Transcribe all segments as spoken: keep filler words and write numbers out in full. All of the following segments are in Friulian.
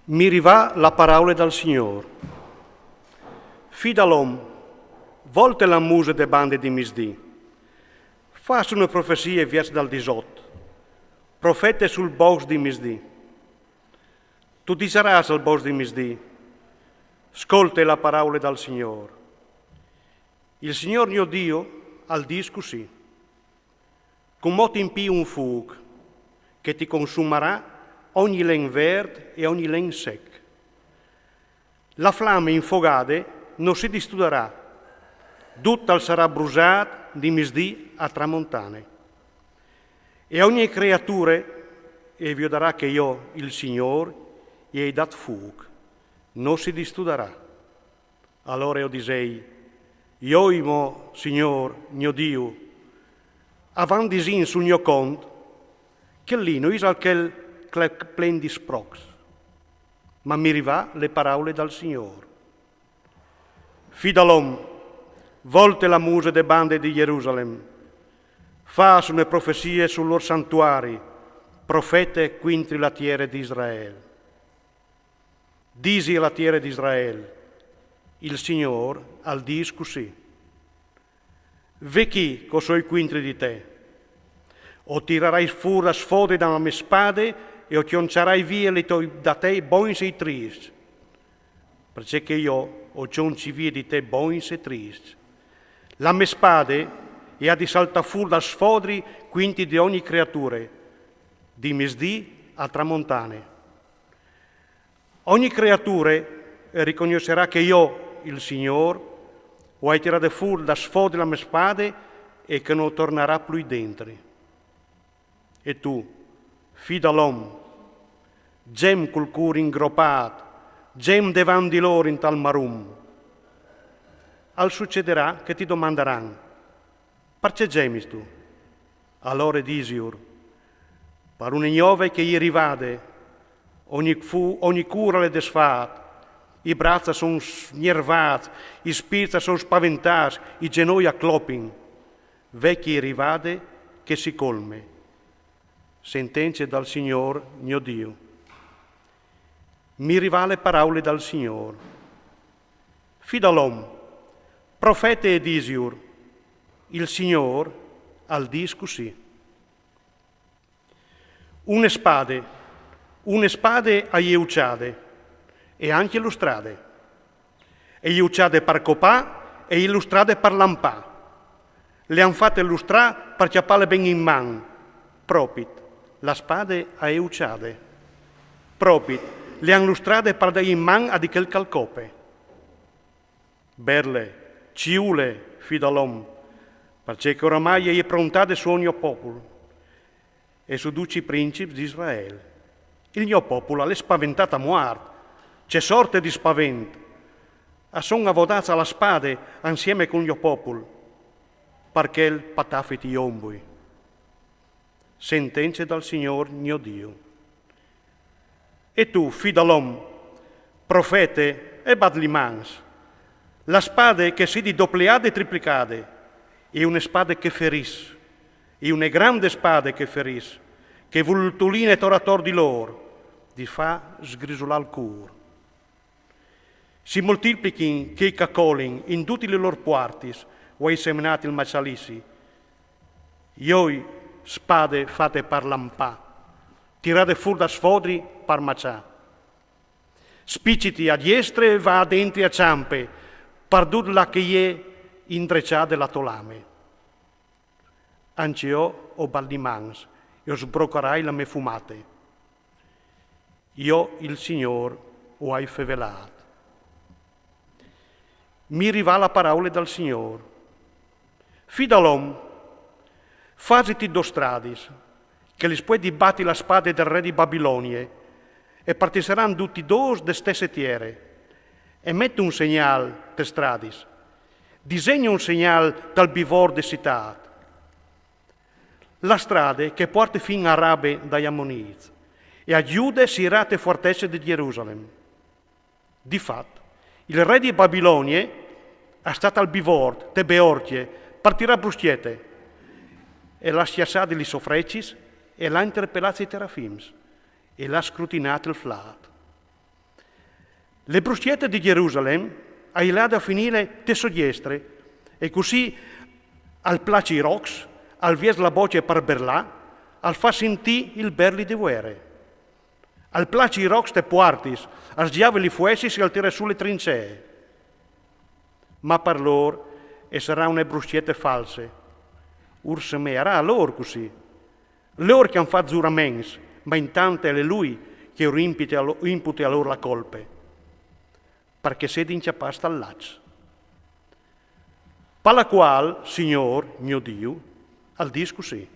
Mi rivà la paraule dal Signôr. Fi dal om, volte la muse de bande di misdì. Fâs une profesie viers dal disot. Profete sul bosc di misdì. Tu disarâs al bosc di misdì: Scolte la paraule dal Signôr. Il Signôr gno Diu al dîs cussì: Cumò ti impii un fûc, che ti consumarà ogni len vert e ogni len sec. La flame infogade no si distudarà, dut al sarà brusât di misdì a tramontane. E ogni creature e viodarà che jo, il Signôr, i ai dât fûc, no si distudarà. Alore o disei: Joi mo, Signôr, gno Diu, avant disìn sul gno cont, chel li no isal chel clec plen di sprocs. Ma mi rivà le paraule dal Signôr. Fi dal om, volte la muse de bande di Jerusalem, fâs une profesie sul lôr santuari, profete cuintri la tiere di Israel. Disi a la tiere di Israel: Il Signôr al dîs cussì: Ve chi che o soi cuintri di te. O tirarai fûr la sfodri da la mê spade e o cionçarai vie li toi, da te bogns e i triscj. Parcè che jo o cionci vie di te bogns e triscj. La mê spade e à di saltâ fûr dal sfodri cuintri di ogni creature, di misdì a tramontane. Ogni creature e ricognossarà che jo, il Signôr, o ai tirade fûr dal sfodri la mê spade e che no tornarà plui dentri. E tu, fi dal om, gem cul cûr ingropât, gem devant di lôr intal marum. Al sucedarà che ti domandaran: Parcè gemistu? Alore disiur: Par une gnove che e je rivade. Ogni, fu, ogni cûr al è desfat, i braçs a son sgnervâts, i spirts a son spaventâts, i zenoi a clopin. Ve chi e je rivade che si colme. Sentence dal Signôr gno Diu. Mi rivà le paraule dal Signôr. Fi dal om, profete e disiur: Il Signôr al dîs cussì. Une spade, une spade e je uçade, e ancje lustrade. E je uçade par copâ e e je lustrade par lampâ. Le àn fate lustrâ par cjapâle ben in man. Propit, la spade e je uçade. Propit, le àn lustrade par dâi in man a di chel che al cope. Berle, ciule, fi dal om, parcè che oramai e je prontade su ogni popul e su ducj i princips di Israel. Il gno popul al è spaventât a muart. Ce sorte di spavent! A son avodâts a la spade ansieme cul gno popul, par chel patafiti jombui. Sentence dal Signôr gno Diu. E tu, fi dal om, profete, e bat li mans. La spade che e sedi dopliade e triplicade, e une spade che ferìs, e une grande spade che ferìs, che e vultuline ator ator di lôr, di fâ sgrisulâ il cûr. Si moltiplichìn chei che a colin, in dutis lis lôr puartis o ai semenât il maçalissi. Joi, spade fate par lampâ, tirade fûr dal sfodri par maçâ. Spiciti a diestre, va dentri a çampe, par dut là che e je indreçade la tô lame. Ancje jo o bat li mans e o sbrocarai la mê fumate. Jo, il Signôr, o ai fevelât. Mi rivà la paraule dal Signôr. Fi dal om, fasiti dôs stradis, che lis puedi bati la spade dal re di Babilonie, e partissaran dutis dôs de stesse tiere, e met un segnâl tes stradis, disegne un segnâl tal bivort de citât. La strade che e puarte fin a Rabe dai Amonîts, e a Jude si rà te fuartece di Jerusalem. Di fat, il re di Babilonie al sta tal bivort, te beorcje, par tirâ bruscjete, e al à scjassade lis sôs frecis, e al à interpelât i terafims, e l'à scrutinat il flât. Le bruschiete di Gerusalem a i l'à da finî te sô diestre, e cussì al placi i rocs, al vies la bocje par berlâ, al fâs sintî il berli de vuere. Al placi i rocs te puartis, al sgjave li fuessis e al tire sù le trincee. Ma par lôr e sarà une bruschiete false. Ur semearà a lôr cussì. Lôr che a àn fat zuraments, ma intant al è lui che ur impute a lo-, impute a lôr la colpe, parcè sedin cjapâts tal laç. Par la cuâl, Signôr, gno Diu, al dîs cussì: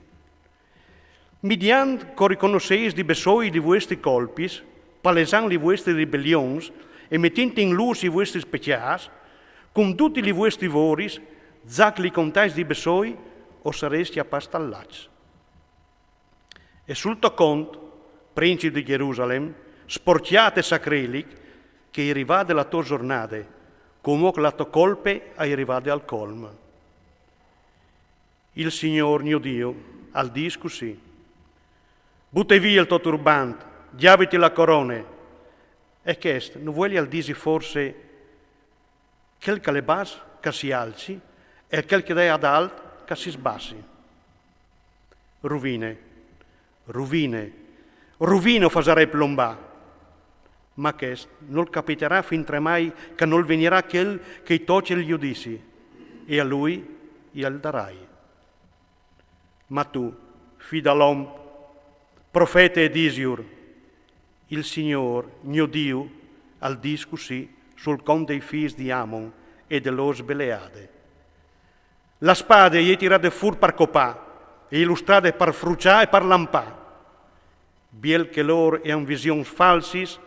Midiant che o riconossês di bessôi li vuestris colpis, palesant li vuestris ribelions e metint in lûs i vuestris pecjâts, cun dutis li vuestris voris, za che li contais di bessôi, o sarês cjapâts tal laç. E sul to cont, princip di Gerusalem, sporcjât e sacrilich, che e je rivade la tô zornade, cumò che la tô colpe a je rivade al colm. Il Signôr gno Diu al dîs cussì: Bute vie il to turbant, gjaviti la corone. E chest no vuelial dîsi forse chel che al è bas che si alci e chel che al è adalt che si sbassi? Ruvine, ruvine, ruvine o fasarè plombâ. Ma chest nol capitarà fintremai che nol vignarà chel che i tocje il judizi, e a lui i al darai. Ma tu, fi dal om, profete e disiur: Il Signôr, gno Diu, al dîs cussì sul cont dai fîs di Amon e de lôr sbeleade. La spade e je tirade fûr par copâ, e i lustrade par fruçâ e par lampâ. Biel che lôr e àn visions falsis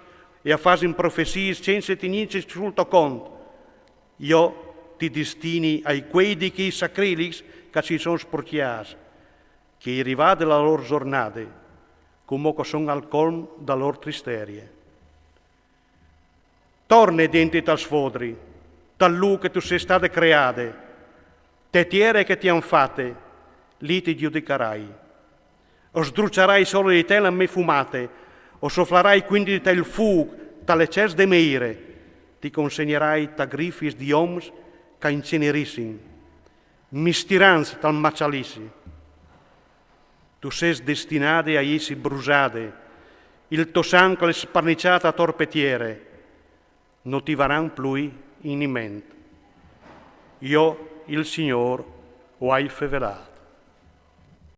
e a fasin profesiis cence tignîsi sul to cont, jo ti destini ai cuei di chei sacrilichs che si son sporcjâts, che e je rivade la lôr zornade, cumò che a son al colm da lôr tristerie. Torne dentri tal sfodri, tal lûc che tu sês stade creade, te tiere che ti àn fate, li ti judicarai. O sdruçarai sore di te la mê fumate, o soflarai cuindi di te il fûc, tal ecès de mê ire, ti consegnarai ta grifis di oms che a incenerissin, mistirants tal maçalissi. Tu sês destinade a jessi brusade, il to sanc al è sparniçât ator pe tiere, no ti varan plui in ment. Jo, il Signôr, o ai fevelât.